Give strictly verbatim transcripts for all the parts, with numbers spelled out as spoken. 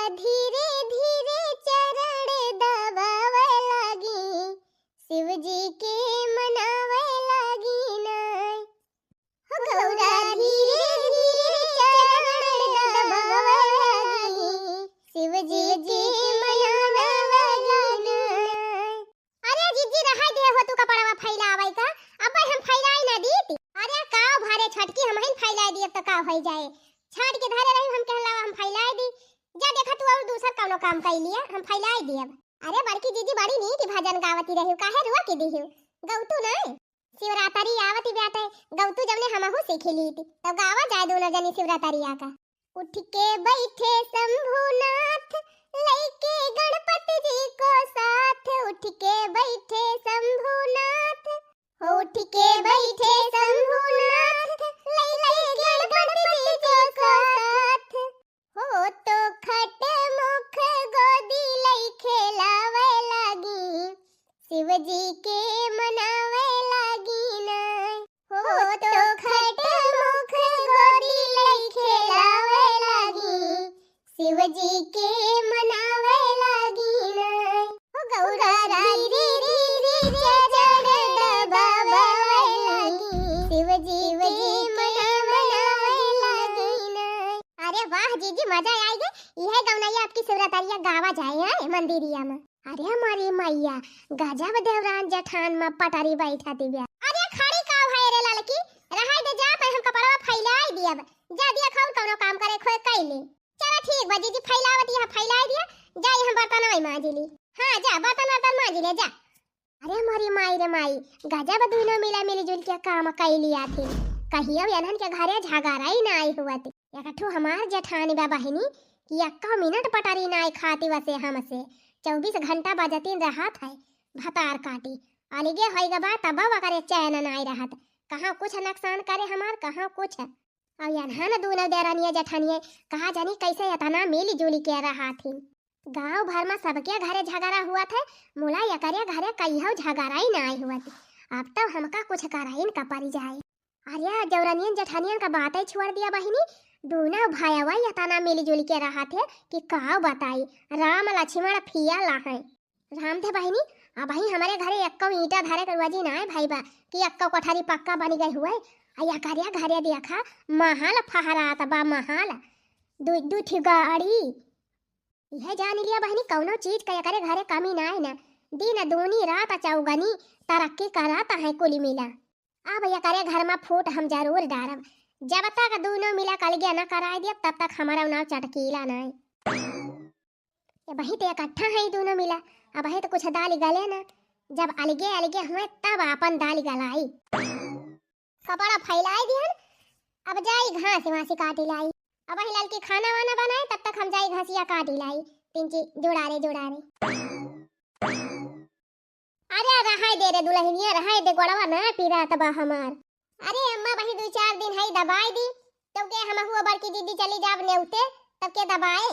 धीरे धीरे चरण दबावे लागी, शिव जी के मनावे लागी ना। हो गौरा धीरे धीरे चरण दबावे लागी, शिव जी के मनावे लागी ना। अरे जीजी, रहाई दे हो तू कपड़वा फैलावै का, अब हम फैलाई ना दीत। अरे का भरे छोटकी, हमहिन फैलाई दियब त का होइ जाए, छाट के धरे रही, हम कहला हम फैलाई दी। जा देखा तू और दूसर कौनो काम कइ लिया, हम फैलाई दियब। अरे बड़की जीजी बड़ी नीक भजन गावती रही, काहे रुआ के दिहू, गौतू ना। शिवरात्रि आवती बाटे, गौतू जौने हमहू सीखी लीत, तब गावा जाए दोनों जनी शिवरात्रि आका। उठ के बैठे शंभुनाथ, लइके गणपति जी को साथ। उठ के बैठे शंभुनाथ, उठ के बैठे शंभुनाथ, लइके गणपति जी को साथ। हो तो खट मुख गोदी लई खेलावे लागी, शिव जी के मनावे लागी ना। हो तो खट मुख गोदी लई खेलावे लागी, शिव जी के मनावे लागी ना। हो गौरा धीरे धीरे चरण दबावे लागी, शिव जी के मनावे लागी ना। अरे वाह जीजी, मजा आइ गए। इहे गौनैया अबकी शिवरात्रिया गावा जाए, हैं, मंदिरिया में। अरे हमारी मैया, गजब देवरान जेठान में पटरी बैठा दिव्या। अरे खड़ी का भय रे ललकी, रहाई दे जा, पे हम कपड़वा फैलाई दियब। जा दिया खाउर कौनो काम करे खोए कैले। चला ठीक बा जीजी, फैलावत यहाँ फैलाई दिया, जा यहाँ बर्तन वही मांजी ली। हाँ जा, बर्तन वर्तन मांजी ले जा। अरे मोरी माई रे माई, गजब दुनो मिला मिली जुल के काम कइ लिया थी। कहियो एनहन के घरे झगड़ा ही ना आई हुआ थी। एक ठो हमार जेठानी बा बहिनी कि एक्को मिनट पटरी नाई खाती वसे हमसे। चउबीस घंटा बजतीन रहत है भतार काटी। अलगे होई गबा तब ओकरे चैन नाई रहत। कहाँ कुछ नुकसान करे हमार, कहाँ कुछ। और यनहा न दूनो देरनिया जेठनिया कहा जानी कैसे इतना मिली जुली के रहत ही। गांव भर में सबके घरे झगड़ा हुआ थे, मुला एकरे घरे कहियो झगड़ा ही नाई हुआ थी। अब तो हमका कुछ कराइन का परी जाए। अरे, जौरनियन जेठानियन का बातै छोड़ दिया बहिनी, दूनो भायवा एतना मिलजुल के रहत है कि का बताई, राम लक्ष्मण पिया लाहै। राम थे बहिनी, अबहीं हमरे घरे एक्को ईंटा धरे के रोजी नाय भई बा कि एक्को कोठरी पक्का बनि गए हुए। आ एकरे घरे देखा, महल फहरात बा, महल, दू, दू ठी गाड़ी। इहे जान लिया बहिनी, कौनो चीज का एकरे घरे कमी नाय ना, दिन दूनी रात चौगनी तरक्की करत है कुल मिला। अब एकरे घर में फूट हम जरूर डारब। जब तक दूनो मिला कलगिया न कराई दियब, तब तक हमारा नाव चटकीला नाई। अबहीं तो इकट्ठा है दूनो मिला, अबहीं तो कुछ दाल गले ना। जब अलगे अलगे हुए, तब आपन दाल गलाई। कपड़ा फैलाई दिहन, अब जाई घास वासी काटी लाई। अबहीं ललकी खाना वाना बनाए, तब तक हम जाई घासिया काटी लाई। पिंची जुड़ारे जुड़ारे। अरे रहाई दे रे दुलहिनिया, रहाई दे, गोड़वा ना पीरात बा हमार। अरे अम्मा, वही दू चार दिन है दबाई दी, तब के हमहू बड़की दीदी चली जाब नेउते, तब के दबाए।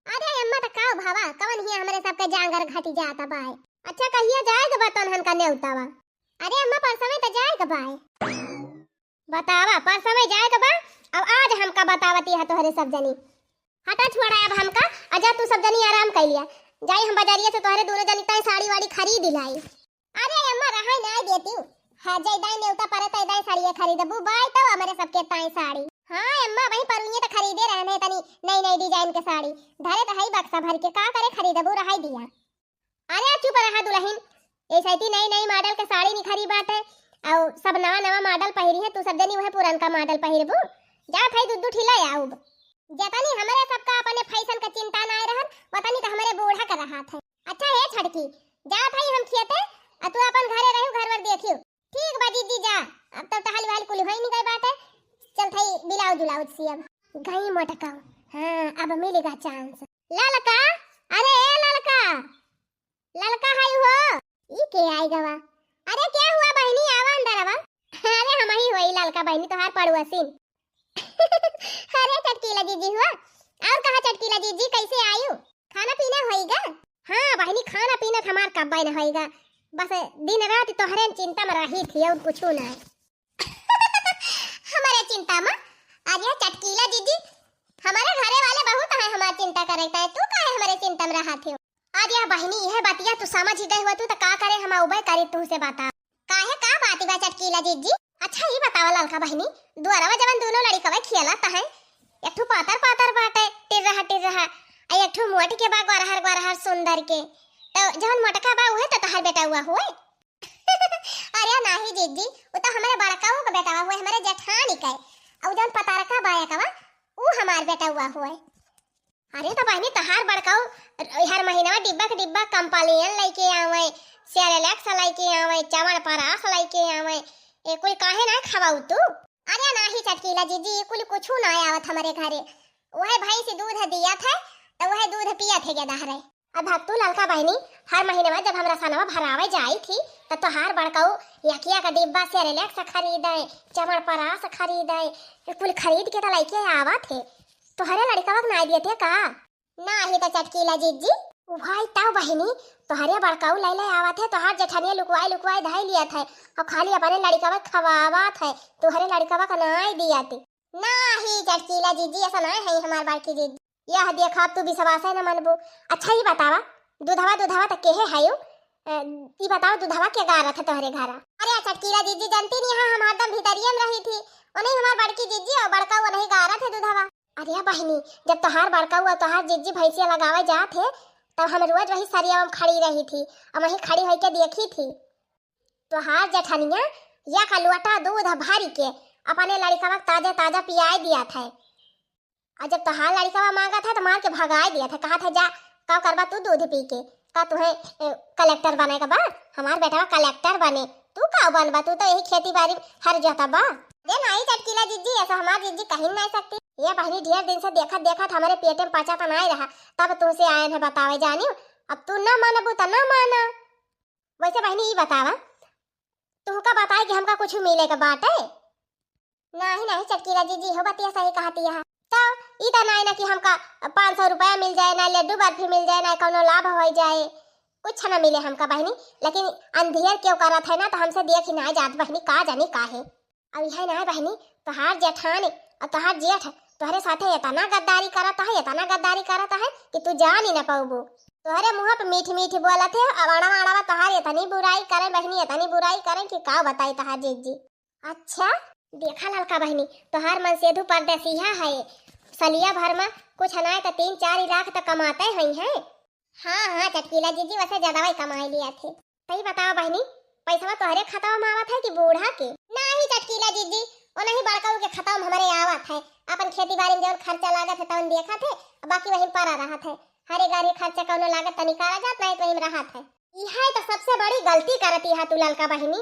अरे अम्मा, त का भावा, कवन हिया हमरे सबके जांगर घटी जात बाए। अच्छा, कहिया जाए के बा तोहन का नेउतावा? अरे अम्मा, परसवे त जाए के बाए। बतावा, परसवे जाए के बा, अब आज हमका बतावती है तोहरे सब जनी। हटा छोड़ा अब हमका, आ जा तू सब जनी आराम कर लिया। जाई हम बाजारिया से तोहरे दोनों जनी ताई साड़ी वाड़ी खरीद लाई। अरे अम्मा, रहाई नाय देती हूँ। हाँ, जय दाई नेवता परे तय दाई साड़िया खरीदबू, बाय तो हमरे सबके ताई साड़ी। हाँ अम्मा, वही परुइये तो खरीदे रहने तनी नई नई डिजाइन के साड़ी। धरे तो है बक्सा भर के, का करे खरीदबू, रहाई दिया। अरे चुप रहा दुलहिन, ऐसे इतनी नई नई मॉडल के साड़ी निखरी बाटे, और सब नवा नवा मॉडल पहिरी है, तू सब जनी वह पुरनका मॉडल पहिरबू। जा भाई, दू दू ठिला आउब। जतनी हमरे सबका अपने फैशन का चिंता नाय रहल, वतनी तो हमरे बूढ़ा का रहत है। अच्छा हे छटकी, जा भाई हम खेते, आ तू अपन घरे रहू, घर वर देखियो। ठीक बा जीजी, जा, अब तो टहल वहल कुल होई नहीं गई बाटे, चल थाई ब्लाउज उलाउज सियब। गई मोटका, हाँ, अब मिलेगा चांस। ललका, अरे ए ललका, ललका हाय हो। ई के आई गवा? अरे के हुआ बहिनी, आवा अंदर आवा। अरे हम ही होई ललका बहिनी, तोहार पड़ुआसिन। अरे चटकीला जीजी हुआ, और कहा चटकीला जीजी, कैसे आयु? खाना पीना होइगा? हाँ बहिनी, खाना पीना तो हमार कब्बे न होइगा, बस दिन रात तोहरे चिंता में रही थी और कुछ ना। हमारे चिंता में? अरे चटकीला जीजी, हमारे घरे वाले बहुत हैं, हमारी चिंता करे, तू काहे चिंता में रहत हो। अरे बहिनी, यह बतिया तू समझ ही गए हुआ तू, तो का करे हम उबे करी तू से बता। काहे, का बात बा चटकीला जीजी? अच्छा, ई बतावा ललका बहिनी, दुआरवा जवन दोनों लड़िकवा खेलत हैं, एक ठो पातर पातर बाटे, टिर्रहा टिर्रहा, आ एक ठो मोट के बा, गोरहर गोरहर सुंदर के। तो जवन मोटका बा, उहे तो तोहार बेटउआ हुए। अरे नाही जीजी, उ तो हमरे बड़काऊ के बेटवा हुए, हमरे जेठानी के। और जवन पतरका बा एकवा, उ हमार बेटउआ हुए। अरे तो बहिनी, तोहार बड़काऊ हर महीना डिब्बा के डिब्बा कंप्लेन लेके आवे, सेरेलैक्स लेके आवे, च्यवनप्राश लेके आवे, ए कुल काहे ना खवाऊ तू? अरे नाही चटकीला जीजी, ई कुल कुछू ना आवत हमरे घरे। वह भैंस दूध दियत है, तो वह दूध पियत है गेदहरे। अब तू ललका बहिनी, हर महीने में जब हम रसनवा भरावे जाई थी, तो तोहार बड़काऊ यकिया का डिब्बा सेरेलैक्स खरीदे, च्यवनप्राश खरीदे, ई कुल खरीद के तो लेके आवत है। तोहरे लड़िकवा के नाई दिए थे का? नाही तो चटकीला जीजी। भाई ताऊ बहिनी, तोहरे बड़काऊ लै लै आवत है, तोहार जेठनिया लुकवाई लुकवाई धई लियत है, और खाली अपने लड़िकवा के खवावत है, तोहरे लड़िकवा का नाई दियत। नाही चटकीला जीजी, ऐसा ना है हमार बड़की जीजी। यह देखा, अब तू विश्वास है न मनबू। अच्छा, ई बतावा, दूधवा दूधवा तो केहे है यू? अ, ई बताओ, दूधवा के गारत है तोहरे घरा? अरे चटकीला जीजी, जानती नहीं है, हम हरदम भीतरिया में रही थी, उन्हीं हमार बड़की जीजी और बड़काऊ उन्हीं गारत है दूधवा। अरे बहिनी, जब तोहार बड़काऊ और तोहार जीजी भैंसिया लगावे जात है, तब हम रोज वही सरिया में खड़ी रही थी और वहीं खड़ी होके देखी थी। तोहार जेठनिया या का लोटा दूध भर के अपने लड़िकवा के ताजा ताजा पियाए दियत है। और जब तोहार लड़िकवा मांगत है तो मार के भगाए दियत है, कहत है, "जा, का करबा तू दूध पी के? का तुहे, ए, कलेक्टर बने का बा? हमार बेटवा कलेक्टर बने, तू का बनबा? तू तो यही खेती बाड़ी हर जोतबा।" अरे नाही चटकीला जीजी, ऐसा हमार जीजी कहीं नहीं सकती। ये बहिनी, ढेर दिन से देखत देखत हमरे पेटे में पचा तो नहीं रहा, तब तुमसे आयन है बतावे जानी। अब तू ना मानबू तो ना माना। वैसे बहिनी, ई बतावा, तुहका बताए कि हमका कुछ मिले के बाटे? नाही, नाही चटकीला जीजी, हो बतिया सही कहती है। तो ई तो नाही ना कि हमका पाँच सौ रुपया मिल जाए, ना लड्डू बर्फी मिल जाए, ना कौनो लाभ हो जाए, कुछ ना मिले हमका बहिनी। लेकिन अंधियर क्यों करत है ना, तो हमसे देख ही ना जात बहिनी, का जानी काहे। अब यह ना बहिनी, तोहार जेठान और तोहार जेठ तोहरे साथे इतना गद्दारी करत है, इतना गद्दारी करत है कि तू जान ही ना पाऊबू। तोहरे मुँह पे मीठ मीठ बोलत है, अब अड़वा अड़वा तोहार इतनी बुराई करें बहिनी, इतनी बुराई करें कि का बताई तोहार जीजी। अच्छा, देखा ललका बहिनी, तोहार मनसेधु परदेसिया है, सलिया भर में कुछ ना तो तीन चार लाख तो कमाते ही हैं। हाँ, हाँ, चटकीला जीजी, वैसे ज्यादा वही कमाई लिया थे। तई बताओ बहिनी, पैसवा तोहरे खतवा में आवत है कि बूढ़ा के? नाही चटकीला जीजी, ओ नहीं, बड़काऊ के खतवा में हमरे आवत है। अपन खेती बाड़ी में जौन खर्चा लागत है तौन देखत है, बाकी वहीं पड़ा रहत है। हरे गारे खर्चा कौनो लागत तनी करा जात, नहीं तो वहीं रहत है। इहे तो सबसे बड़ी गलती करती है तू ललका बहिनी।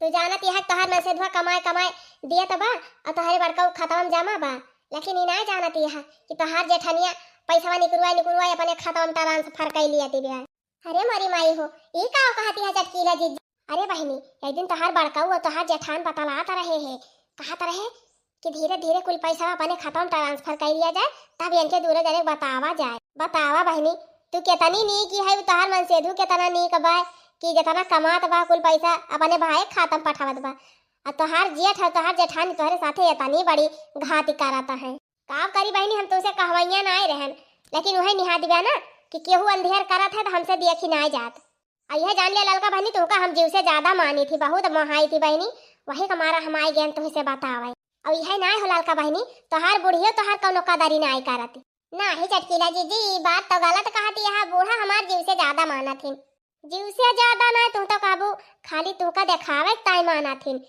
तू जानत यह तोहर मनसेधुआ कमाए कमाए दियत बा और तोहरे बड़काऊ खतवा में जमा बा, लेकिन ई ना जानत यह कि तोहार जेठनिया पैसवा निकुरवाए निकुरवाए अपने खतवा में ट्रांसफर कई लिया ती ब्याह। अरे मोरी माई हो, ई का कहती है चटकीला जीजी? अरे बहिनी, एक दिन तोहार बड़काऊ और तोहार जेठान बतलात रहे हैं, कहत रहे कि धीरे धीरे कुल पैसा अपने खाता में ट्रांसफर कर लिया जाए, तब इनके दूनो जने बतावा जाए। बतावा बहिनी, तू केतनी नीक है, तोहार मनसेधु केतना नीक बा कि जेतना कमात बा कुल पैसा अपने भाई के खाता में पठावत बा। आ तोहार जेठ है, तोहार जेठानी तोहरे साथे एतनी बड़ी घात करत है। का करी बहिनी, हम तुमसे कहवैया ना आए रहन, लेकिन वही निहा दिव्या ना कि केहू अंधेर करत है तो हमसे देखी ना जात। आ यह जान लिया ललका बहिनी, तुहका हम जीव से ज्यादा मानी थी, बहुत मोहाई थी बहिनी, वही का मारा हम आई गए तुमसे बतावे। और यह ना हो ललका बहिनी, तोहार बुढ़ियो तोहार कौनो कदरी ना आई करत। नाही चटकीला जीजी, ई बात तो गलत कहती है, बूढ़ा हमार जीव से ज्यादा मानत हिन। जीव से ज्यादा ना, तू तो कहबू खाली तुहका देखावे के ताई मानत हिन।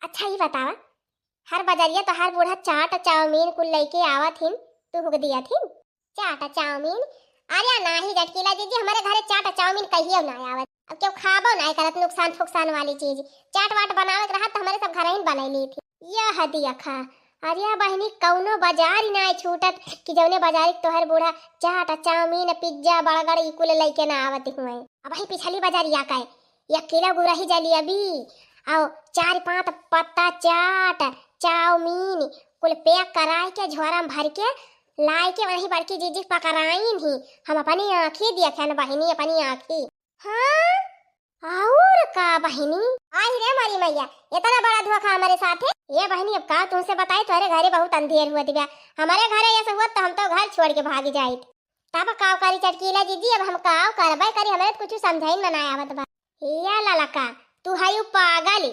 अच्छा ई बतावा, हर बजरिया तोहार बूढ़ा चाट चाउमीन कुल लेके आवत हिन, तू हुक दियत हिन? चाट चाउमीन? अरे नाही चटकीला जीजी, हमारे घरे चाट चाउमीन कहियो ना आवत। अब क्यों खाबो ना करत, नुकसान फुकसान वाली चीज। चाट वाट बनावे के रहत तो हमारे सब घर ही बनाई ली थी। यह दिया खा। अरे बहिनी, कौनो बाजार ही ना छूटत कि जौने बाजार के तोहर बूढ़ा चाट चाउमीन पिज्जा बर्गर ई कुल लेके ना आवत हुए। अब ही पिछली बाजारिया का एक किलो गुरही जलेबी, और चार पाँच पत्ता चाट, चाउमीन, कुल पैक कराए के झोरा में भर के लाए के वही बड़की जीजी पकड़ाइन ही। हम अपनी आँखी देखेन बहिनी, अपनी आँखी। हाँ, और का बहिनी? आई रे मोरी मैया, इतना बड़ा धोखा हमारे साथ है। ये बहिनी, अब का तुमसे बताई, तोहरे घरे बहुत अंधेर हुआ दिव्या। हमारे घरे ऐसा हुआ तो हम तो घर छोड़ के भाग जाइत। तब काव करी चटकीला जीजी, अब हम काव करबै करी, हमरे त कुछ समझाइन में नाय आवत बा। हिया ललका, तू हयू पागल।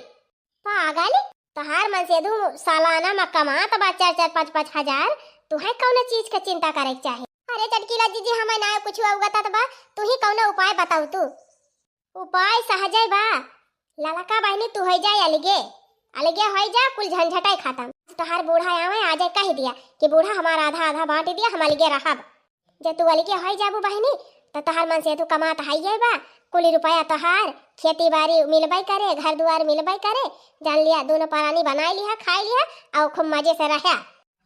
पागल? तोहार मनसेधू सालाना मा कमात बा चार चार पाँच पाँच हजार, तुहैं कौनो चीज के चिंता करे के चाही? अरे चटकीला जीजी, हमें ना कुछ अवगत बा, तू ही कौनो उपाय बताऊ तू। उपाय सहजै बा, ललका बहिनी तू होइ जाए अलगे, अलगे होइ जा, कुल झंझटै खतम। तोहार बूढ़ा आवे, आ जाए कहि दिया कि बूढ़ा हमार आधा आधा बाँटि दिया, हम अलगे रहब। जब तू अलगे होइ जाबू बहिनी, त तोहार मनसेधू कमात हइये बा, कुल रुपया तोहार, खेती बारी मिलबै करे, घर दुआर मिलबै करे, जान लिया, दूनो परानी बनाइ लिहा, खाइ लिहा, अउ खूब मजे से रहा।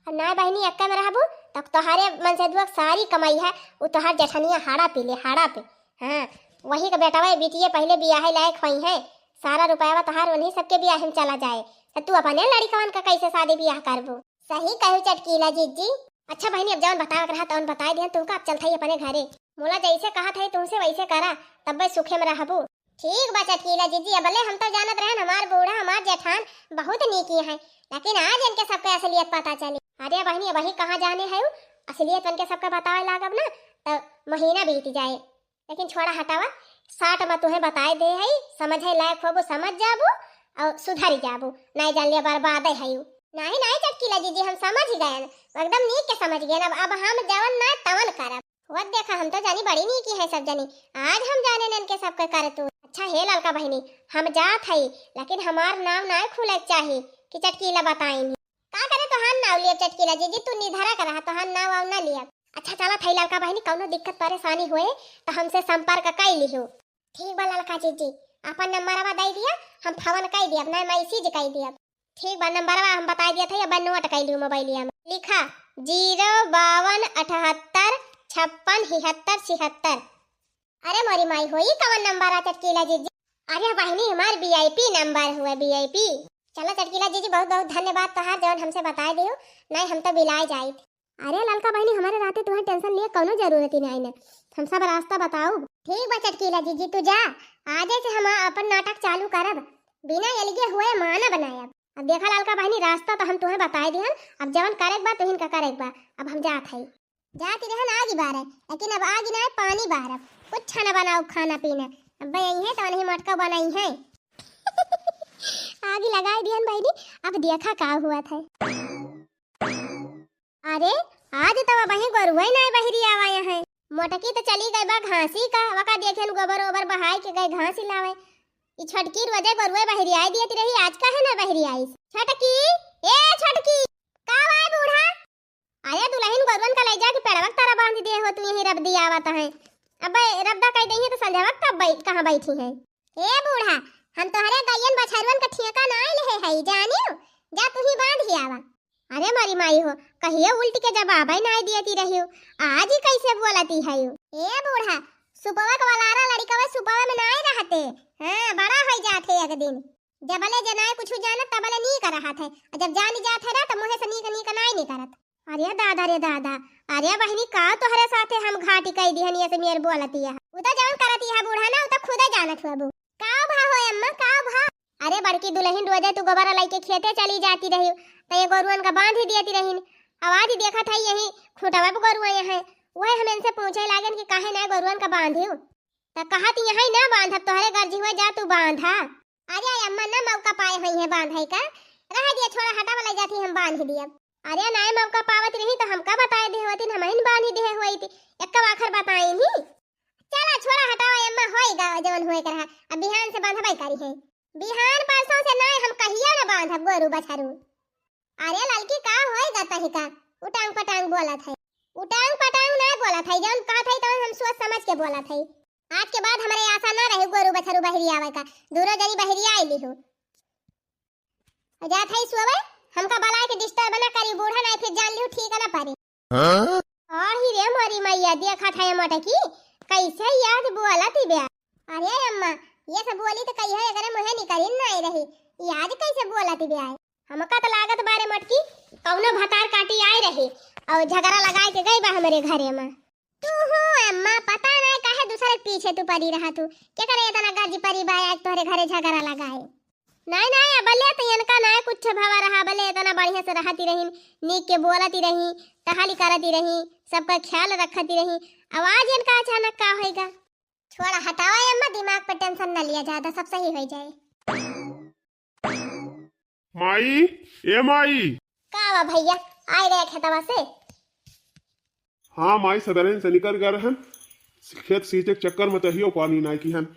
अउ नाय बहिनी, एक्के में रहबू, त तोहरे मनसेधुआ क सारी कमाई है, उ तोहार जेठनिया हाड़ा पी ले, हाड़ा पे। हाँ, वही के बेटवा बिटिये पहिले बियाहे लायक होइहैं, सारा रुपया तोहार उन्हीं सबके बियाहे में चला जाए, त तू अपने लड़िकवन क कैसे शादी बियाह करबू? सही कहू चटकीला जीजी। अच्छा बहिनी, अब जवन बतावे के रहा तवन बताइ दिहन, तुमका अब चलत हई अपने घरे। मोला जैसे कहत हई तुमसे वैसे करा, तब्बे सुखे में रहबू। ठीक बा चटकीला जीजी, अबले हम तो जानत रहन हमार बूढ़ा हमार जेठान बहुत नीकी हैं, लेकिन आज इनके सबके असलियत पता चली। अरे बहिनी, अबही कहाँ जाने हयू, असलियत इनके सबके बतावे लागब ना, त महीना बीत जाए। लेकिन छोड़ा हटावा, साट में तुहें बताए दे हई, समझे लायक होबू समझ जाबू अउ सुधर जाबू, नाय जान लिया बर्बादे हयू। नाहीं नाहीं चटकीला जीजी, हम समझ गयन, एकदम नीक के समझ गयन। अब, अब हम जवन ना तवन करब। वत देखा, हम तो जानी बड़ी नीकी है सब जनी, आज हम जाने नन के सबके करतूत। अच्छा हे ललका बहिनी, हम जात हई, लेकिन हमार नाव नाय खुले के चाही कि चटकीला बताइन। का करे तोहार नाव लियब चटकीला जीजी, तू निधरा के रहा, तोहार नाव वाव ना लियब। अच्छा चलत हई ललका बहिनी, कौनो दिक्कत परेशानी होए त हमसे संपर्क कइ लिहू। ठीक बा ललका जीजी, अपन नंबरवा दइ दिया, हम फोन कइ दियब, ना मैसेज कइ दियब। ठीक बा, नंबरवा हम बताइ दियत हई, अब नोट कइ लिहू मोबाइलिया में। लिखा, जीरो बावन अठहत्तर छप्पन हिहत्तर छिहत्तर। अरे मोरी माई हो, ई कवन नंबर आ चटकीला जीजी? अरे बहिनी, हमार वीआईपी नंबर हुए, वीआईपी। चलो चटकीला जीजी, बहुत बहुत धन्यवाद तोहार जवन हमसे बताइ दिहू, नाहीं हम तो बिलाए जाइत। अरे ललका बहिनी, हमरे रहते तुहें टेंशन लिए कौनो जरूरत ही नाहीं न, हम सब रास्ता बताउब। ठीक बा चटकीला जीजी, तू जा, आजे से हम अपन नाटक चालू करब, बिना अलगे हुए मानब नाय अब। अब देखा ललका बहिनी, रास्ता तो हम तुहें बताइ दिहन, अब जवन करेक बा तुहिन का करेक बा, अब हम जात हई। जाति रहन आगी बारे, लेकिन अब आगी ना, पानी बारब। कुछ ना बनाउब खाना पीना। अब यही है तो नहीं मटका बनाई है। आगी लगाइ दिहन बहिनी, अब देखा का हुवत है। अरे, आज तो वही गोरुए ना बहिरी आवा है। मोटकी तो चली गई बा घासी का, वका देखियन गोबर ओबर बहाइ के गई घासी लावे। ई छोटकी रोजे गोरुए बहिरी आइ दियत रही, आज काहे ना बहिरी आइस? छोटकी, ए छोटकी, का बाय बूढ़ा? अरे दुलहिन, गोरुअन का लइ जाके पेड़वा के तरा बाँधि दिहे हो, तू यहीं रबदी आवत है। अबे रबदा कइ दइहे तो संझवा के कब बै-, कहाँ बैठी है? ए बूढ़ा, हम तोहरे गइयन बछरुअन का ठेका नाहीं लेहे हई, जानियो? जा तू ही बाँधि आवा। अरे मोरी माई हो, कहियो उल्टी के जवाबै नाहीं दियती रहियो, आज ही कैसे बोलती है यू? ए बूढ़ा, सुपवा के वलारा लड़िकवा सुपवा में नाहीं रहते, हाँ, बड़ा होइ जात है एक दिन। जबले जनाए कुछ जानत तबले नीक रहत है, अउ जब जानी जात है ना त मुँहे से नीक नीक नाय निकरत। अरे दादा रे दादा, अरे बहिनी का तोहरे साथे हम घाटी कइ दिहन, ये से मेर बोलती है। उ त जवन करती है बूढ़ा ना, उ त खुदे जानत हुआ बू। का भा हो अम्मा, का भा? अरे बड़की दुलहिन, रोजे तू गोबर लइके खेते चली जाती रही, त ये गोरुअन का बाँधि दियती रहिन। अब आज देखत है यही खूँटवा पे गोरुआ है, वही हम इनसे पूछे लागेन कि काहे ना गोरुअन का बाँधियो। त कहत यहीं ना बाँधब, तोहरे गर्जी हुए जा तू बाँधा। अरे अम्मा ना मौका पाए होइहैं बाँधै का, रह दिया छोड़ा हटावा लइ जाती हम बाँधि दियब। अरे नाय मौका पावत रही त हमका बताए देहे होतिन, हमहिन बाँधि देहे होइत, एक्का आखर बताइन ही। चला छोड़ा हटावा अम्मा, होइगा जवन होए के रहा, अब बिहान से बाँधबै करिहैं। बिहान परसों से नाय हम कहियो ना बाँधब गोरू बछरू। अरे ललकी का होइगा तहिका, उटांग पटांग बोलत है। उटांग पटांग नाय बोलत है, जवन कहत है तवन हम सोच समझ के बोलत है। आज के बाद हमरे आसा ना रहे गोरू बछरू बहिरी आवे का, दूनो जनी बहिरी आइ लिहू। जात है सोवे, हमका बलाए के disturb ना करी, बूढ़ा नाय फिर जान लिहू ठीक ना परे। हाँ? आही रे मोरी मैया, देखत है मोटकी, कैसे याद बोलती बे। अरे अम्मा, ये सब बोली त कहियो एकरे मुँहे निकरिन नाय रही, याद कैसे बोलती बे। हमका त लागत बा रे मोटकी, कौनो भतार काटी आइ रही अउ झगड़ा लगाइ के गइ बा हमरे घरे मा। तू हो अम्मा, पता नाय काहे दूसरे के पीछे तू परी रहा तू। केकरे एतना गर्ज परी बा आज तोहरे घरे झगड़ा लगाए? नाहीं, नाहीं, अबले तो इनका नाहीं कुछ भवा रहा, अबले इतना बढ़िया से रहती रही, नीक के बोलती रही, टहली करती रही, सबका ख्याल रखती रही। अब आज इनका अचानक का होइगा? छोड़ा, हटावा अम्मा, दिमाग पे tension न लिया ज्यादा, सब सही होइ जाए। माई, ए माई। का बा भइया, आइ रहे खेतवा से? हाँ माई, सदरेन से निकर गए रहन, खेत सींचे के चक्कर में तहियो पानी नाहीं किहन।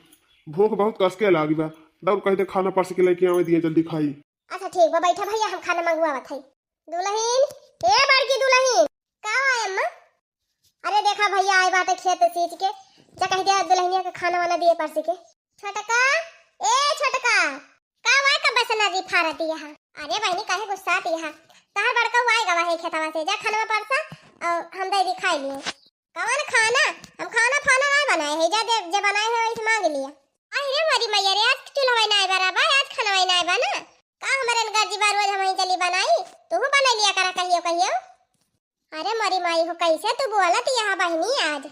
भूख बहुत कसके लागी बा, दौड़ कहि दे खाना परसि के लइके आवे दिए, जल्दी खाई। अच्छा ठीक बा, बैठा भइया, हम खाना मंगवावत हई। दुलहिन, ए बड़की दुलहिन। का बा अम्मा? अरे देखा भइया, आए बाटे खेत सींच के, जा कहि दे दुलहिनिया के खाना वाना दिए परसि के। छोटका, ए छोटका, का हुआ, कब से नदी फारत यहाँ? अरे बहिनी, काहे गुस्सात यहाँ? तहार बड़का हुआ आएगा वही खेतवा से, जा खाना परसा और हम दे दी खाई लिए। कवन खाना? हम खाना फाना नाहीं बनाए है, जा दे, जे बनाए है वही से मांग लिया। अरे रे मोरी मैया रे, आज चूल्हा नाहीं बरा बा, आज खाना नाहीं बना। का हमरे गर्जी बा, रोज हम ही चली बनाई, तू बना लिया करा कहियो कहियो। अरे मोरी माई हो, कैसे तू बोलत यहाँ बहिनी आज?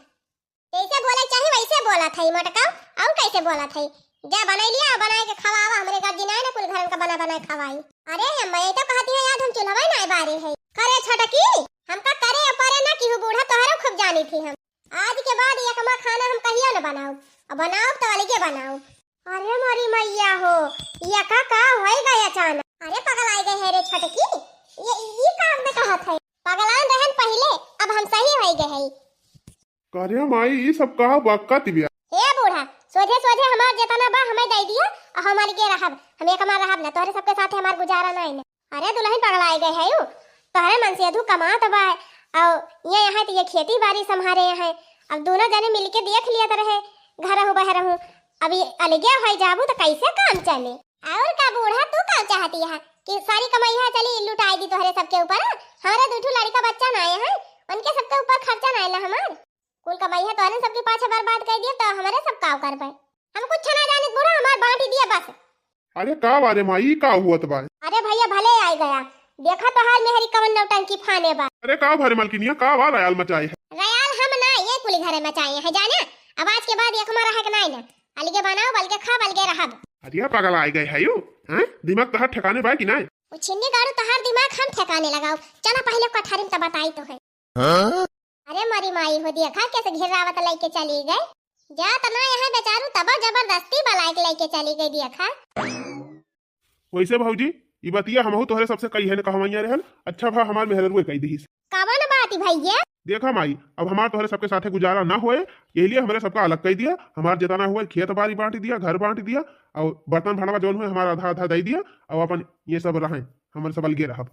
जैसे बोले चाही वैसे बोलत है मोटका, और कैसे बोलत है? जा बनाई लिया, बनाए के खवावा, हमरे गर्जी नाहीं ना कुल घरन का बना बनाए खवाई। अरे अम्मा, ये तो कहती है आज हम चूल्हा नाहीं बारे है। करे छोटकी, हमका करे परे ना कि बूढ़ा तोहरो खूब जानी थी हम। आज के बाद एकमा खाना हम कहियो न बनाउब, और बनाउब तो अलगे बनाउब। अरे मोरी मैया हो, ये का, का होई गए अचानक? अरे पगलाइ गए है रे छोटकी, ये, ये का हमने कहत है? पगलान रहन पहिले, अब हम सही होई गए है। अरे माई, ई सब का बकत बिया? ए बूढ़ा, सोझे सोझे हमार जेतना बा हमें दे दिया, और हम अलगे रहब, हम एकमा रहब ना, तोहरे सबके साथे हमार गुजारा नाहीं ना। अरे दुलहिन पगलाइ गए है यू, तोहरे मन से अधू कमात बा, और ये यहाँ तो ये खेती बारी संभारे हैं, अब दोनों जने मिलके देख लिया तो रहे, घर रहू बह रहू, अब ये अलगे होइ जाबू तो कैसे काम चले? और का बूढ़ा, तू का चाहती है कि सारी कमैया चली लुटाई दी तोहरे सबके ऊपर? हमरे दू ठो लड़का बच्चा नाहीं है, उनके सबके ऊपर खर्चा नाहीं ना हमार। कुल कमैया तोहरे सबके पाछे बर्बाद कर दिया, तो हमरे सब काव कर पाए? हम कुछ ना जानित बूढ़ा, हमार बांटी दिया बस। अरे का बारे माई, का हुआ तो बाय? अरे भइया भले आइ गया, देखा तोहार मेहरी कवन नौटंकी फाने बा। अरे का बारे मलकिनिया, का बा रयाल मचाए है? रयाल हम ना, ये कुली घरे मचाए हैं जाना। अब आज के बाद एकमा रहे के नाहीं ना, अलगे बनाउब, अलगे खाब, अलगे रहब। अरे पगलाइ गए है यू, हैं? दिमाग तोहार ठिकाने बा कि नाहीं? वो छिन्नी गाड़ू, तोहार दिमाग हम ठिकाने लगाउब। चला पहिले कोठारी में तो बताई तो है। हाँ? अरे मोरी माई हो, देखा कैसे घिर्रावत लइके चली गए। जात ना यहाँ बेचारू, तब जबरदस्ती बलाइक लइके चली गई, देखा। वैसे भौजी, ई बतिया हमहू तोहरे सबसे कही है न कहवैया रहल, अच्छा भा हमार मेहररुए कही दिहिस। कवन बात भैया? देखा माई, अब हमार तोहरे सबके साथे गुजारा ना होए, यही लिए हमरे सबका अलग कही दिया। हमार जितना हुआ खेत बारी बांट दिया, घर बांट दिया, और बर्तन भड़वा जौन हुए हमारा आधा आधा दे दिया, और अपन ये सब रहें, हमरे सब अलगे रहब।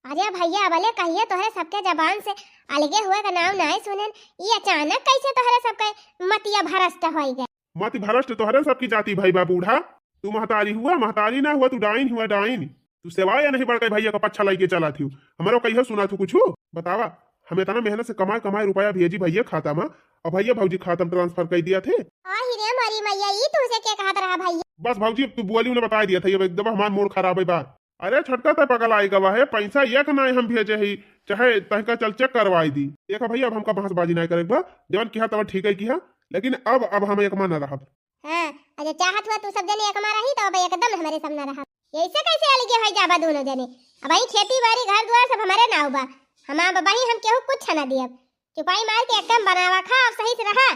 अरे भैया, अबले कहिए तोहरे सबके जबान से अलगे हुए का नाम नाहीं सुनेन, ई अचानक कैसे तोहरे सबके मतिया भ्रष्ट होई गए? मति भ्रष्ट तोहरे सबकी जाति भई बा बूढ़ा। तू महतारी हुआ, महतारी ना हुआ, तू डाइन हुआ, डाइन। तू सेवा या नहीं बड़के भैया का पच्छा लइके चला थी, हमरो कहियो सुना थू कुछ? बतावा, हम इतना मेहनत से कमाए कमाए रुपया भेजी भैया खाता में, और भैया भौजी खाता में transfer कर दिया थे। आही रे मोरी मैया, ई तुमसे के कहत रहा भैया? बस भौजी, अब तू बोली उन्हें बता दिया था, अब एकदम हमार मूड खराब है बा। अरे छोटका, तै पगलाइ गवा है, पैसा एक नाहीं हम भेजे ही, चाहे तहका चल check करवाई दी। देखा भैया, अब हमका बहसबाजी नाहीं करे के बा, जवन किहा तवन ठीक है किहा, लेकिन अब, अब हम एकमा न रहब। हाँ, अच्छा चाहत हुआ तू सब जने एकमा रही तो अब एकदम हमरे सब न रहब। ऐसे कैसे अलगे होइ जाबा दोनों जने? अब ई खेती बारी घर दुआर सब हमरे नाव बा, हम अब बही हम केहू कुछ न दियब। चुपाई मार के एकदम बनावा खा, अब सही से रहा।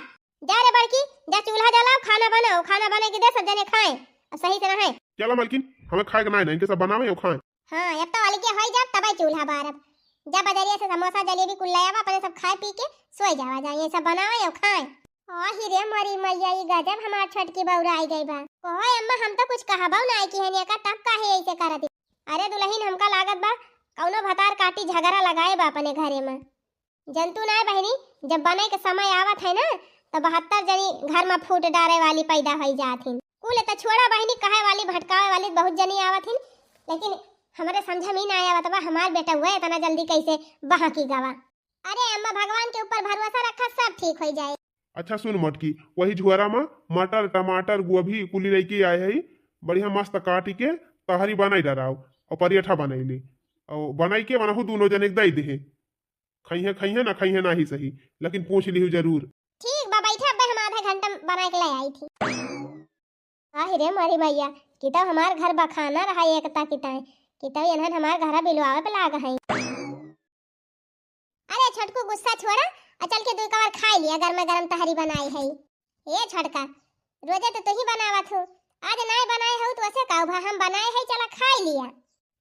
जा रे बड़की, जा चूल्हा जलाओ, खाना बनाओ, खाना बने के दे, सब जने खाएं, अब सही से रहें। चला मलकिन, हमें खाए के नाहीं ना, इनके सब बनावे और खाएं। हाँ, अब तो अलगे होई जाब, तबे चूल्हा बारब। जा बजरिया से समोसा, जलेबी कुल ले आवा, अपने सब खाए पी के सोए जावा, जा ये सब बनावे और खाएं। आही रे मोरी मैया, ई गजब हमार छोटकी बौराई गई बा। कहो अम्मा, हम तो कुछ कहबो नाहीं किहन एका, तब काहे ऐसे करत? अरे दुलहिन, हमका लागत बा कौनो भतार काटी झगड़ा लगाए बा अपने घरे में। जनतू नाय बहिनी, जब बने के समय आवत है ना, त बहत्तर जनी घर में फूट डारे वाली पैदा होई जात हिन। कुल त छोड़ा बहिनी, कहे वाली, भटकावे वाली बहुत जनी आवत हिन, लेकिन हमरे समझ में ही ना आवत बा, हमार बेटा हुआ इतना जल्दी कैसे बहकी गवा। अरे अम्मा, भगवान के ऊपर भरोसा रखा, सब ठीक होई जाए। अच्छा सुन मटकी, वही झुआरा में मटर, टमाटर, गोभी कुली लइके आए है, बढ़िया मस्त काटी के तहरी बनाई डराओ और परेठा बनाई ले, और बनाई के वनहु दोनों जने के दई दे। खइहे खइहे ना खइहे ना ही सही, लेकिन पूछ लिहू जरूर। ठीक बा, बैठे, अबे हम आधा घंटा में बना के ले आई थी। आहि रे मोरी मैया, कि तउ हमार घर बखाना रहा एकता की ताई, कि तउ इन्हन हमार घर बिलवावे पे लाग हैं। अरे छोटकू, गुस्सा छोड़ा, अ चल के दुइ कवर खाइ लिया, गरमा गरम तहरी बनाई है। ए छोटका, रोजे तो तुही बनावत हो, आज नाय बनाए हो तो असे का भा, हम बनाए है, चला खाइ लिया।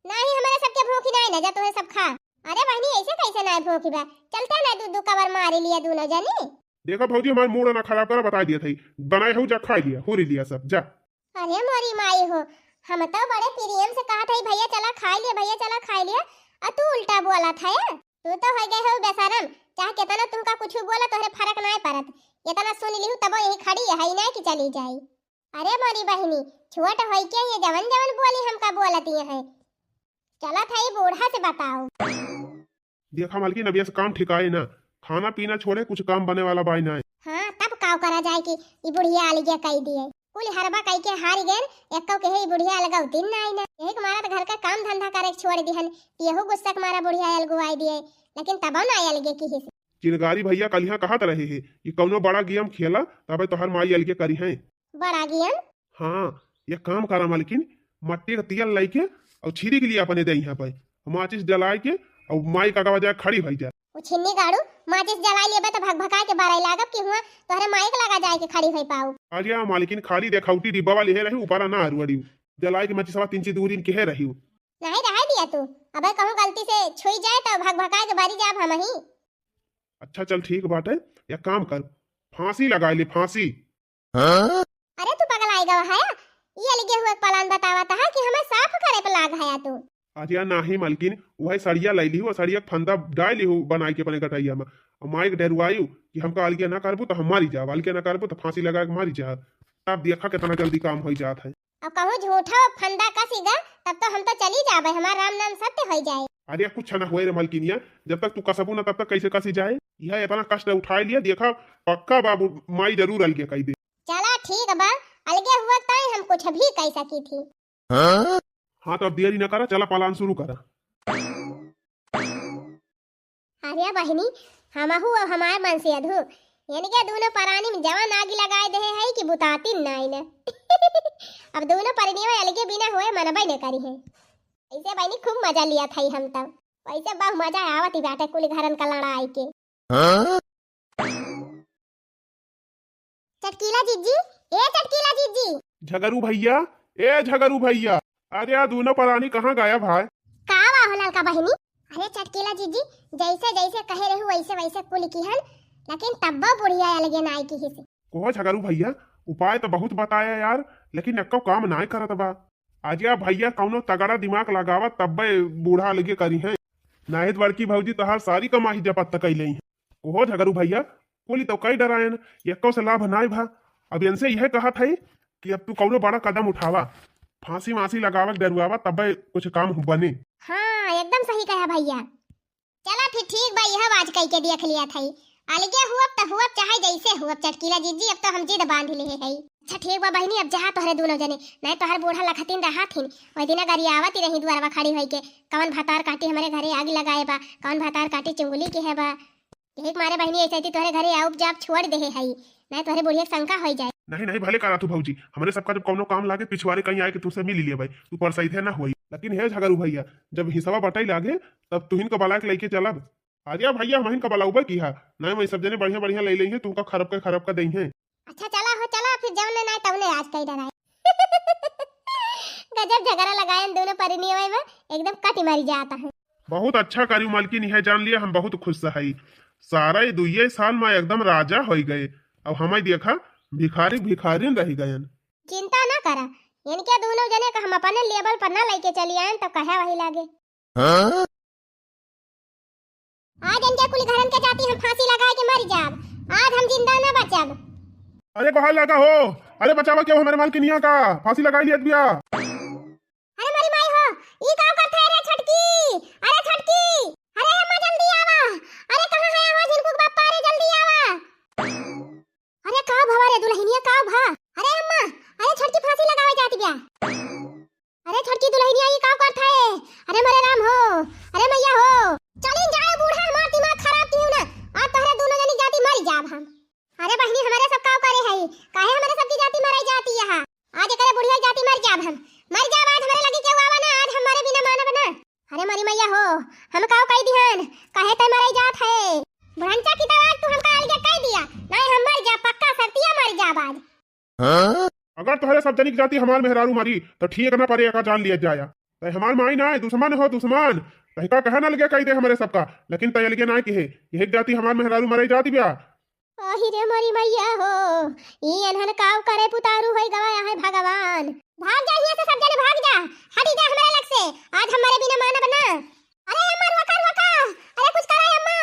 नाही, हमरे सबके भूखी नाही ना जा, तोहे सब खा। अरे बहिनी, ऐसे कैसे नाही भूखी बा? चलते ना दू दू कवर मारी लिया दूनो जनी। देखा भौजी, हमार मूड ना खराब करा, बताइ दिया थई, बनाए हो जा, खाइ लिया, हुरी लिया सब, जा। अरे मोरी माई हो, हम तो बड़े प्रेम से कहत हई, "भैया चला खाइ लिया, भैया चला खाइ लिया," अ तू उल्टा बोलत है। तू तो होइ गए हो बेशरम, चाहे केतना तुमका कुछ बोला, तोहरे फरक नाही पड़त। इतना सुन लिहू तबो यही खड़ी है, नाही कि चली जाई। अरे मोरी बहिनी, छोट होई के ये जवन जवन बोली हमका बोलती है, चलत है बूढ़ा से बताओ। देखा मालकिन, अब ये से काम ठिकाए ना, खाना पीना छोड़े कुछ काम बने वाला बाय ना। हाँ, तब काव करा जाए कि ई बुढ़िया अलगे कई दिए, कुल हरबा कई के हारि गए, एक्को के है ई बुढ़िया अलगौती ना आई ना। यही के मारा तो घर का काम धंधा करे के छोड़ दिहन, कि यहू गुस्सा के मारा बुढ़िया अलगुआई दिए, लेकिन तबो ना अलगे की हिस। चिनगारी भैया कलिहा कहत रहे है कि कौनो बड़ा गेम खेला, तबे तोहर माई अलगे करी है। बड़ा गेम? हाँ, ये काम करा मालकिन, मट्टी का तेल लइके अउ छिड़क लिया अपने देहिया पे, माचिस जलाए के अउ माई का आगे जाए खड़ी भई जा। उ छिन्नी गाड़ू, माचिस जलाए लेबे तो भकभकाए के बराई लागब कि हुआ तोहरे माई के लगा जाए के खड़ी होई पाऊ। अरे मालकिन, खाली देखौटी डिब्बा वाली है रही, ऊपर ना अरुअड़ी जलाए के माचिसवा तीन ची दूरी के है रही। नाही रहाई दिया तू, अबे कहूँ गलती से छुई जाए तो भकभकाए के बरी जाब हमही। अच्छा चल ठीक बाटे, एक काम कर, फांसी लगाए ले, फांसी। हाँ? अरे तू पगलाइ गवा हया? ई अलगे हुए के plan बतावत हा कि हमें साफ करे पे लाग हया तू? अरे नाही मलकिन, उहइ सड़िया लइ लिहू, सड़िया के फंदा डाल लिहू बनाइ के अपने गटइया में। अउ माई के डेरुआयू कि हमका अलगे ना करबू तो हम मारी जाब, अलगे ना करबू तो फांसी लगाए के मारी जाब। तब देखा केतना जल्दी काम होइ जात है। अब कहूँ झूठा फंदा कसी गा, तब तो हम तो चली जाबे, हमार राम नाम सत्य होइ जाए। अरे कुछ ना होए रे मलकिनिया, जब तक तू कसबू ना तब तक कैसे कसी जाए? यह इतना कष्ट उठाए लिया, देखा पक्का बाबू माई जरूर अलगे कइ दे। चला ठीक बा, अलगे हुआ ताई हम कुछ भी कइ सकी थी। हाँ? हाँ, तो अब देरी न करा, चला plan शुरू करा। अरे बहिनी, हमहू अब हमार मन से अधू, इनके दूनो परानी में जवन आगी लगाए देहे है कि बुताती नाई न। अब दूनो परनियो अलगे बिना होए मनबे न करी है। ऐसे बहिनी खूब मजा लिया था हम तब। वैसे बहु मजा आवत ही बाटे कुल घरन का लड़ाई के। हाँ? चटकीला जिज्जी, ए चटकीला जिज्जी। झगरू भैया, ए झगरू भैया, अरे आ दूनो परानी कहाँ गायब है? का बा हो ललका बहिनी? अरे चटकीला जिज्जी, जैसे जैसे कहे रहू वैसे वैसे कुल किहन, लेकिन तब्बो बुढ़िया अलगे नाई किहिस। कोहो झगरू भैया, उपाय तो बहुत बताया यार, लेकिन एक्को काम नाय करत बा। अरे भैया, कौनो तगड़ा दिमाग लगावा, तब्बे बूढ़ा अलगे करी हैं। नाहित बड़की भौजी तोहार सारी कमाई जपत कई लेई हैं। कोहो झगरू भैया, कुली तो कई डरायन, एक्को से लाभ नाय भा। अब इनसे यह कहत है कि अब तू कौनो बड़ा कदम उठावा, फांसी वांसी लगावा, डरुआवा, तब्बे कुछ काम बने। हाँ, एकदम सही कहा भैया। चला फिर ठीक बा, यह आवाज कई के देख लिया था। अलगे हुअब त हुअब, चाहे जैसे हुअब, चटकीला जिज्जी, अब तो हम जिद बांध ले है। अच्छा ठीक बा बहिनी, अब जहाँ तोहरे दूनो जने, नहीं तोहर बूढ़ा लखतिन रहा थिन, वही दिना गरियावत ही रही दुआरवा खड़ी होई के, कौन भतार काटी हमरे घरे आग लगाए बा, कौन भतार काटी चुंगली के है बा। यही के मारे बहिनी ऐसे थी तोहरे घरे आउब जाब छोड़ देहे हई, नहीं तोहरे बुढ़िया के शंका होई जाए। नहीं, नहीं, भले करा तू भौजी, हमरे सबका जब कौनो काम लागे पिछुआरे कहीं आए के तुमसे मिल लिए भाई, तू परसैते ना होई। लेकिन हे झगरू भैया, जब हिसवा बटाई लागे, तब तुहिन को बला के लेके चलब। अरे भैया, हमहिन का बलाउबे की हा, नहीं मैं सब जने बढ़िया बढ़िया ले लेइहे, तुमका खरब के खरब का देइहे। अच्छा चला हो, चला फिर जौने नाय तौने आज कई डराए। गजब झगड़ा लगायन दोनों परिनियवे में, एकदम कटी मारी जाता है। बहुत अच्छा करी मालकिन, यह जान लिया हम बहुत खुश हई। सारा ये दुइये साल में एकदम राजा होई गए, अब हमें देखा भिखारी भिखारिन रह गयन। चिंता ना करा, इनके दोनों जने का हम अपने level पर ना लेके चली आयन तो कहे वही लागे। हाँ? आज इनके कुल घरन के जाती हम फांसी लगाए के मर जाब। आज हम जिंदा ना बचब। अरे बाहर लगा हो, अरे बचावा क्यों हमारे मालकिनिया का फांसी लगाई लियत बिया। अरे मोरी माई हो, ई का करत है रे छटकी? अरे छटकी, अरे अम्मा जल्दी आवा। अरे कहाँ है हो झिनकू के बापा, अरे जल्दी आवा। अरे का भवा रे दुल्हनिया, का भा? अरे अम्मा, अरे छोटकी फांसी लगावे जात बिया। अरे छोटकी दुल्हनिया, ई का करत है? अरे मोरे राम हो, अरे मैया हो। चलिन जाए बूढ़ा, हमार दिमाग खराब किहू ना। आज तोहरे दोनों जनी जाति मरी जाब हम। अरे बहिनी, हमरे सब का करे है? काहे हमरे सबकी जाति मराई जाती है? आज एकरे अगर तोहरे सब जनी के जाति हमार मेहरारू मारी, तो ठीक ना परे, एका जान लिया जाया। तय हमार माई ना है, दुश्मन हो दुश्मन। तय का कहे ना अलगे कही दे हमरे सबका, लेकिन तय अलगे ना किहे, यही जाति हमार मेहरारू मरे जाति ब्या। ओही रे मोरी मैया हो, ई एनहन काव करे पुतारू होई गवा आहे भगवान। भाग जा हियां से सब जने, भाग जा, हटी जा हमरे लग से। आज हमरे बिना मानब ना। अरे अम्मा रुका, रुका, अरे कुछ करा अम्मा,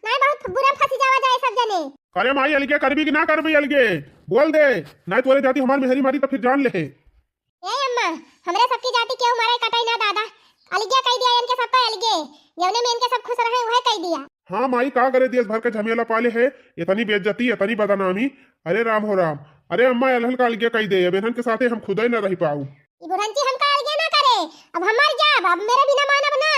नहीं बहुत बुरा फंसी जावा जाए सब जने। अरे माई अलगे करबी कि ना करबी अलगे, बोल दे, नहीं तोरे जाति हमार मेहरी मारी तो फिर जान ले। ए अम्मा, हमरे सबकी जाति केहू मारे कटाई ना दादा, अलगे कह दिया इनके सबका अलगे, जौने में इनके सब खुश रहे वह कह दिया। हाँ माई, का करे, देश भर के झमेला पाले है, इतनी बेइज्जती, इतनी बदनामी। अरे राम हो राम। अरे अम्मा, अलहल का अलगे कह दे, अब इन्हन के साथे हम खुदे न रह पाऊ। ई बुढ़ंची हमका अलगे ना करे, अब हम मर जाब, अब मेरे बिना मानब ना।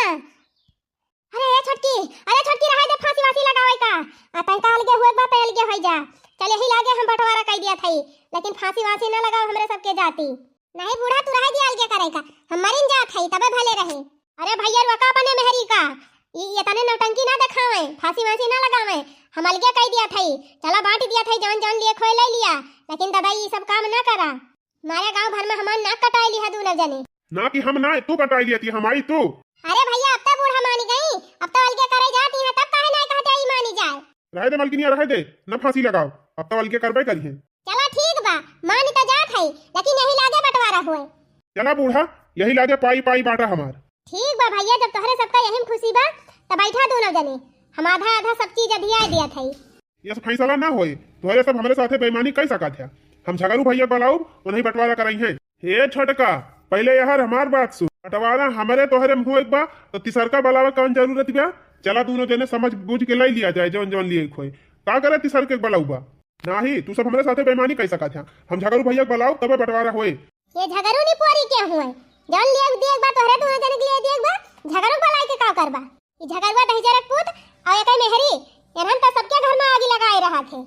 अरे ए छोटकी, अरे छोटकी, रहे दे फांसी वासी लगावे का। आ तंका अलगे हुए के बात अलगे होई जा। चल यही लागे हम बंटवारा कह दिया थई, लेकिन फांसी वासी ना लगाओ हमरे सबके जाति। नहीं बूढ़ा, तू रहे दिया अलगे करे का, हम मरिन जात हई तबे भले रहे। अरे भैया रुका अपने मेहरी का, ई ये तने नौटंकी ना देखावे, फांसी वासी ना लगावे। हम अलगे कह दिया थई, चला बांट दिया थई, जवन जवन लिए खोए ले लिया, लेकिन दादा ई सब काम ना करा। मारे गांव भर में हमार नाक कटाई लिहा दूनो जने। ना कि हम ना, तू कटाई लिया थी, हम आई तू। अरे भैया, अब तो बूढ़ा मानी गई, अब तो अलगे करे जाती है, तब काहे ना कहते आई मानी जाए। रहे दे मलकिनिया, रहे दे, न फांसी लगाओ, अब तो अलगे करबे करी है। चला ठीक बा, मानी तो जात है, लेकिन यही लागे बंटवारा होए। चला बूढ़ा, यही लागे पाई पाई बांटा हमार। ठीक बा भैया, जब तोहरे सबका यही में खुशी बा, तब बैठा दूनो जने, हम आधा आधा सब चीज अधिया दिया थई। ये सब फैसला ना होए, तोहरे सब हमरे साथे बेईमानी कर सकत है। हम झगरू भैया बुलाउब, उन्हीं बंटवारा कराई हैं। हे छोटका, पहले यार हमार बात सुन। बंटवारा हमरे तोहरे में होए बा, तो तिसरका बुलावे कौन जरूरत बा? चला दूनो जने समझ बूझ के ले लिया जाए, जौन जौन लिए खोए। का करे तिसरके बुलाऊ बा? नाही, तू सब हमरे साथे बेईमानी कर सकत है। हम झगरू भैया बुलाउब, तबे बंटवारा होए। ये झगरू नी पोरी के हुए, जौन लिए दिए बा तोहरे दूनो जने के लिए दिए बा, झगरू बुलाई के का करबा? ई झगरुआ दहिजरक पूत, और एकर मेहरी, एनहन तो सबके घर में आगी लगाए रहा थे।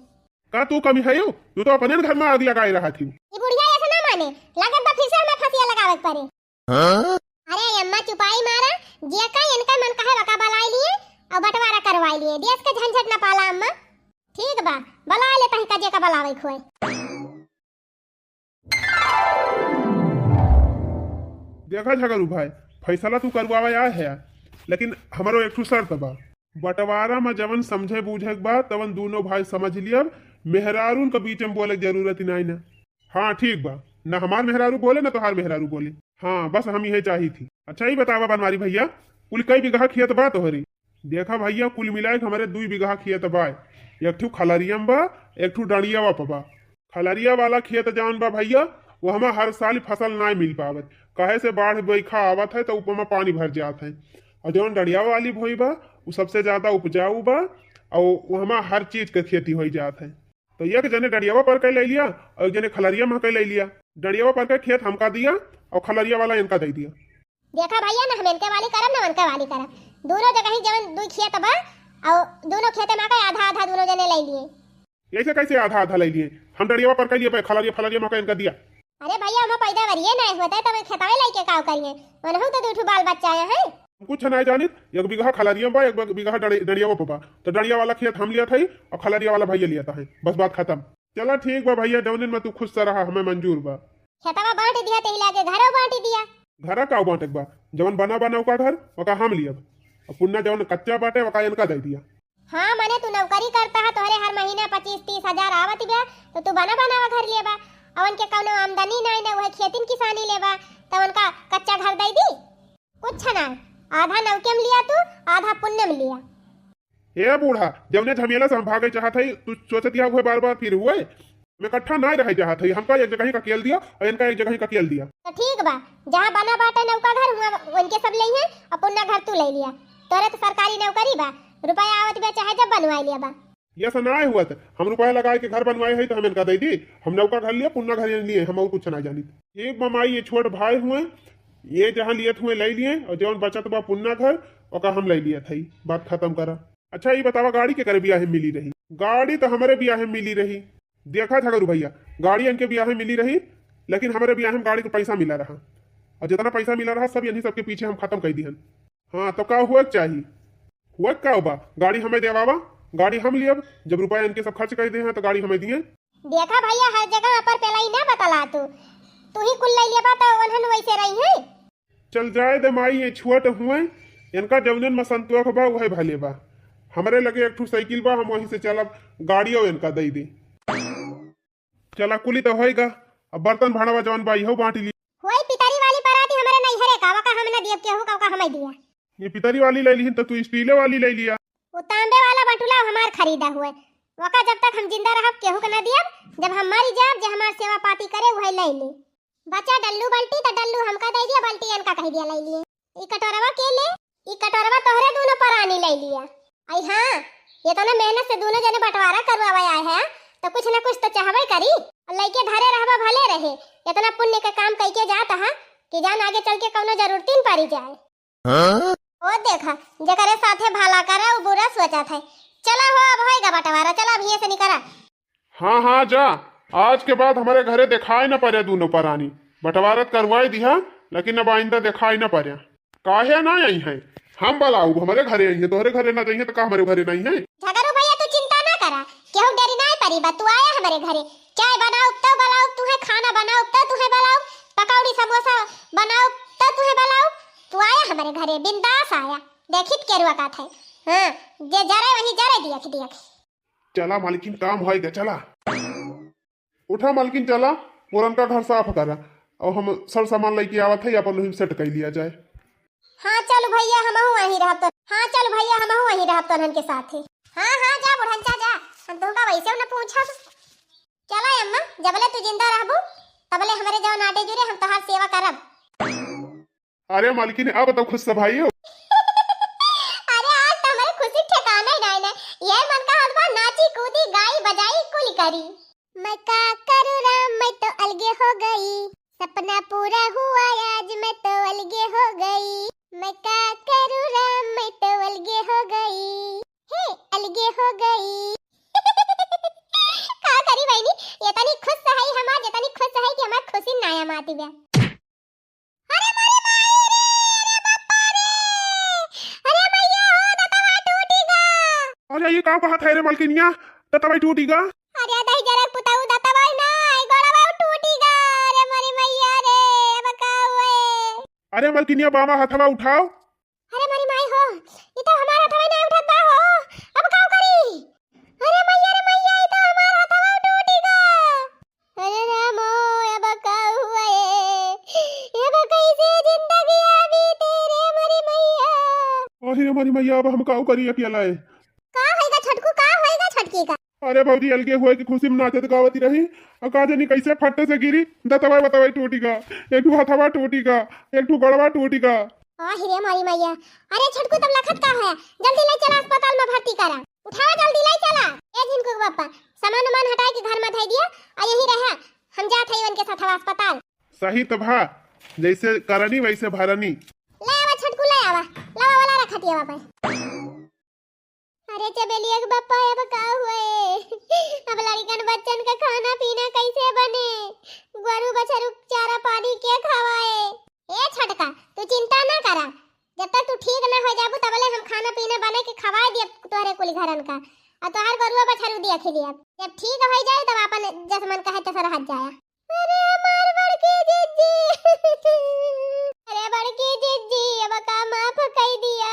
का तू कमी है यू? तू तो अपने घर में आग लगाए रहा थी। ई बुढ़िया ऐसे ना माने, लागत बा फिर से हमें फांसिया लगावे के पड़े। हाँ? अरे अम्मा चुपाई मारा, जे का इनका मन कहे वका बलाई लिए और बंटवारा करवाई लिए, देश के झंझट न पाला अम्मा। ठीक बा, बला ले तही का जे का बलावे खोए। देखा झगरू भाई, फैसला तू करवावे आए है, लेकिन हमरो एक ठो शर्त बा। बंटवारा में जवन समझे बूझे के बा, तवन दूनो भाई समझ लियब। मेहरारून के बीच में बोले के जरूरत ही नहीं ना। हाँ ठीक बा, ना हमार मेहरारू बोले ना तोहार मेहरारू बोले। हाँ बस हम यही चाही थी। अच्छा ही बतावा बनवारी भैया, कुल कई बीघा खेत बा तोहरी? देखा भैया, कुल मिलाए के हमरे दुई बीघा खेत बा। एक ठू खलरियम बा, एक ठू डंडियावा प बा। खलरिया वाला खेत जौन बा भैया, वो हमें हर साल फसल नाय मिल पावत, काहे से बाढ़ बरखा आवत है तो उपमा पानी भर जात है। और जौन डंडियावा वाली भूमि बा, वो सबसे ज्यादा उपजाऊ बा, और वो हमें हर चीज के खेती हो जात है। तो एक जने डंडियावा पर के ले लिया और एक जने खलरिया में के ले लिया। डंडियावा पर के खेत हमका दिया और खलरिया वाला इनका दे दिया। देखा भैया, ना हम इनके वाली करब, ना उनके वाली करब। दोनों जगह ही जवन दुई खेत बा, और दोनों खेते में का आधा आधा दोनों जने ले लिए। ऐसे कैसे आधा आधा ले लिए? हम डंडियावा पर के लिए पे खलरिया फलरिया में का इनका दिया। अरे भैया, हम पैदावारिये नहीं होते, तब खेतवे लेके का करिए? वनहु तो दू ठो बाल बच्चा आए हैं। हम कुछ नहीं जानित, एक बीघा खलरिया बा, एक बीघा डंडि-, डंडियावा पे बा। तो डंडिया वाला खेत हम लिया था और खलरिया वाला भैया लिया था है, बस बात खत्म। चला ठीक बा भैया, जौनिन में तू खुश से रहा, हमें मंजूर बा। खेतवा बांट दिया, तेही लागे घरो बांट दिया। घरा का बांटे के बा? जवन बना बा नौका घर, ओका हम लियब। और पुन्ना जवन कच्चा बाटे, ओका इनका दे दिया। हाँ, मने तू नौकरी करता है, तोहरे हर महीना पच्चीस तीस हजार आवत बा, तो तू बना बनावा घर लेबा। और उनके कौनो आमदनी नहीं ना, वह खेतिन किसानी लेबा, तो उनका कच्चा घर दे दी। कुछ ना, आधा नौके में लिया तू, आधा पुण्य में लिया। ए बूढ़ा, जौने झमेला से हम भागे चाहत हई, तू सोचत या हुए बार बार फिर हुए। हम इकट्ठा ना रहे चाहत हई, हमका एक जगह ही ककेल दिया और इनका एक जगह ही ककेल दिया। तो ठीक बा, जहाँ बना बाटे नौका घर, हुआ उनके सब ले हैं और पुन्ना घर तू ले लिया। तोरे तो सरकारी नौकरी बा, रुपया आवत बा चाहे जब बनवाई लिया बा। ये ऐसा ना हुआ था, हम रुपया लगाए के घर बनवाए हई तो हम इनका दे दी, हम नौका घर लिया, पुन्ना घर लिए, हम और कुछ ना जानी। एक बमाई ये छोट भाई हुए, ये जहाँ लिए हुए ले लिए और जौन बचत बा पुन्ना घर, ओका हम ले लिया था। बात खत्म करा। अच्छा, ये बतावा, गाड़ी के करे बियाहे मिली रही? गाड़ी तो हमारे बियाहे मिली रही। देखा झगरू भैया, गाड़ी इनके बियाहे मिली रही, लेकिन हमारे बियाहे में गाड़ी के पैसा मिला रहा, और जितना पैसा मिला रहा, सब यही सबके पीछे हम खत्म कर दिहन। हाँ, तो का हुआ के चाही? हुआ का बा? गाड़ी हमें देवावा, गाड़ी हम लियब, जब रुपया इनके सब खर्च कर दे हैं, तो गाड़ी हमें दिए। देखा भइया, हर जगह अपर पेलाई ना बतला तू, तू ही कुल लइ लेबा त ओन्हन वइसे रही है। चल जाए दे माई, ये छोट हुए, इनका जौनन में संतोष बा उहे भले बा। हमरे लगे एक ठो साइकिल बा, हम वहीं से चलब, गाड़ियो इनका दइ दे। चला कुली त होइगा, अब बर्तन भांडवा जौन बा इहो बांट ली। होई पितरी वाली पराती हमरे नइहरे का, वका हम न दियब केहू का, वका हमइ दिया। ये पितरी वाली लइ लिहिन त तू स्टीले वाली लइ लिया। वो तांबे वाला बटुला हमार खरीदा हुए, वका जब तक हम जिंदा रहब केहू के न दियब, जब हम मरी जाब जे हमार सेवा पाती करे उहे लइ ले। बचा डल्लू बल्टी त डल्लू हमका दइ दिया, बल्टी इनका कहि दिया लइ लिए। ई कटोरवा के ले, ई कटोरवा तोहरे दूनो परानी लइ लिया। आई हाँ, इतना मेहनत से दूनो जने बंटवारा करवावे आए हैं, त कुछ न कुछ त चाहबे करी। अउर लइके धरे रहबा भले रहे, इतना पुण्य के काम कइके जात हा कि जान आगे चल के कउनो जरूरतिन परी जाए। हाँ? ओ देखा, जेकरे साथे भला करे, उ बुरा सोचत है। चला हो, अब होइगा बंटवारा, चला अब हिये से निकरा। हाँ, हाँ, जा। आज के बाद हमरे घरे देखाइ न परे दूनो परानी। बंटवारा त करवाइ दिहा, लेकिन अब आइंदा देखाइ न परे। काहे ना अइहैं? हम बलाउब, हमरे घरे अइहैं, तोहरे घरे ना जइहैं त का हमरे घरे ना अइहैं? झगरू भइया, तू चिंता ना करा, केहू डेरी नाहीं परी बा, तू आया हमरे घरे। चाय बनाउब तउ बलाउब तुहैं, खाना बनाउब तउ तुहैं बलाउब, पकौड़ी समोसा बनाउब तउ तुहैं बलाउब, तू आया हमरे घरे, बिंदास आया। देखित केरुआ का थे। हाँ, जे जरे वही जरे दियख दियख। चला मालकिन, काम होइगा, चला। उठा मालकिन, चला, पुरनका घर साफ करा, अउर हम सर सामान लइके आवत है, अपन वहीं सेट कइ लिया जाए। हाँ चल भइया, हमहू वहीं रहब तो, हाँ चल भइया, हमहू वहीं रहब तोहन के साथे। हाँ, हाँ, जा बुढ़नचा जा, हम तुहका वइसे न पूछब। चला अम्मा, जबले तू जिंदा रहबू, तबले हमरे जउन आटे जुरे, हम तोहार सेवा करब। अरे मालकिन, अब तो खुश से भाई हो। अरे आज तो हमरे खुशी ठिकाना ही नाहीं ना। ये मन का हाल बा, नाची कूदी गाई बजाई कुल करी। मैं का करूँ राम, मैं तो अलगे हो गई। सपना पूरा हुआ आज, मैं तो अलगे हो गई। मैं का करूँ राम, मैं तो अलगे हो गई। हे, अलगे हो गई। का करी बहिनी, इतनी खुश है हमार, जितनी खुश है कि हमार खुशी नाया माती बा। अरे मोरी माई रे, अरे बापा रे, अरे मैया हो, दतवा टूटी गा। अरे ये का कहत है रे मलकिनिया, दतवा टूटी गा? अरे दही जरक पुताऊ, दतवा ना, ई गोड़वा टूटी गा। अरे मोरी मैया रे, अब का हुए? अरे मलकिनिया, बामा हथवा उठाओ। अरे मोरी माई हो, ई तो हमार हथवा ना उठत बा हो, अब का करी? अरे मैया रे मैया, ई तो हमार हथवा टूटी गा। अरे रामो, अब का हुआ ए? अब कैसे जिंदगी बीते रे मोरी मैया? अरे मोरी मैया, अब हम का करी अकेला ए? का होइगा छोटकू, का होइगा छोटकी का? अरे भौजी, अलगे हुए की खुशी में नाचत गावत रही, अउर का जानी कैसे फट्टे से गिरी, दतवा बतवा टूटी गा, एक ठो हथवा टूटी गा, एक ठो गड़वा टूटी गा। आहि रे मोरी मैया, अरे छोटकू तब लखत का है, जल्दी ले चला अस्पताल में भर्ती करा। उठावा जल्दी, लाई चला। ए झिनकू के बापा, सामान उमान हटाए के घर में धइ दिया, अउर यहीं रहा, हम जात हई उनके साथ अस्पताल। सही त भा, जैसे करनी वैसे भरनी। ले आवा छोटकू, ले आवा, लावा वाला रखा दिया बापा। अरे चमेलिया के बापा, अब का हुए? अब लड़कन बच्चन का खाना पीना कैसे बने? गोरू बछरू चारा पानी के खवाए? ए छोटका, तू चिंता ना करा, जब तक तू ठीक ना हो जाबू, तबले हम खाना पीना बने के खवाए दियब तोहरे कुल घरन का, अउर तोहार गोरुआ बछरू दिया खिलियब। जब ठीक हो जाए, तब अपन जस मन कहे तस रहत जाया। अरे हमार बड़की जिज्जी, अरे बड़की जिज्जी, अब का माफ कई दिया।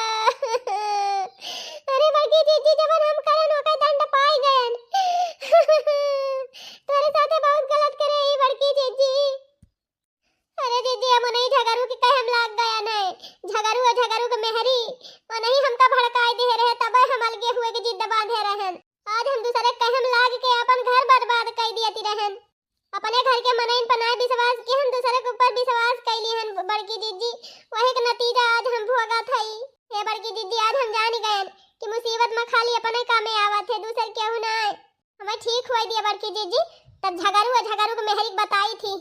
अरे बड़की जिज्जी, जवन हम करन ओकर दंड पाई गयन। तोरे साथे बहुत गलत करे ई बड़की जिज्जी। अरे दीदी, हम उन्हीं झगरू के कहे हम लाग गया नहीं। झगरू और झगरू के मेहरी, उन्हीं हमका भड़काए दिए रहे, तबे हम अलगे हुए के जिद बांधे रहन। आज हम दूसरे के कहे हम लाग के अपन घर बर्बाद कई दियती रहन। अपने घर के मनइन पर नाय विश्वास के हम दूसरे के ऊपर विश्वास कैली हन बड़की दीदी, वही के नतीजा आज हम भोगत हई। हे बड़की दीदी, आज हम जान गयन कि मुसीबत में खाली अपने कामे आवत है, दूसर केहू ना आए। हमें ठीक हुए दिया बड़की दीदी, तब झगरू और झगरू के मेहरी के बताई थी।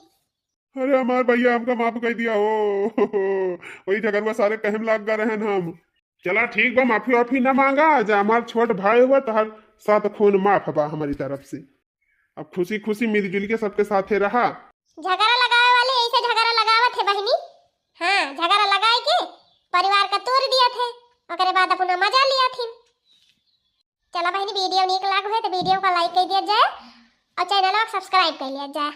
अरे हमार भैया, हमका माफ कर दिया हो। वही झगरुआ सारे कहे में लाग गए रहन हम। चला ठीक बा, माफी वाफी ना मांगा, जा हमार छोट भाई हुआ, तोहर साथ खून माफ बा हमारी तरफ से। अब खुशी खुशी मिलजुल के सबके साथे रहा। झगड़ा लगावे वाले ऐसे झगड़ा लगावत है बहिनी। हाँ, झगड़ा लगाए के परिवार का तोड़ दिया थे, ओकरे बाद अपना मजा लिया थी। चला बहिनी, वीडियो नीक लाग है तो वीडियो का लाइक कर दिया जाए। और चैनलवा के subscribe कर लिया जा।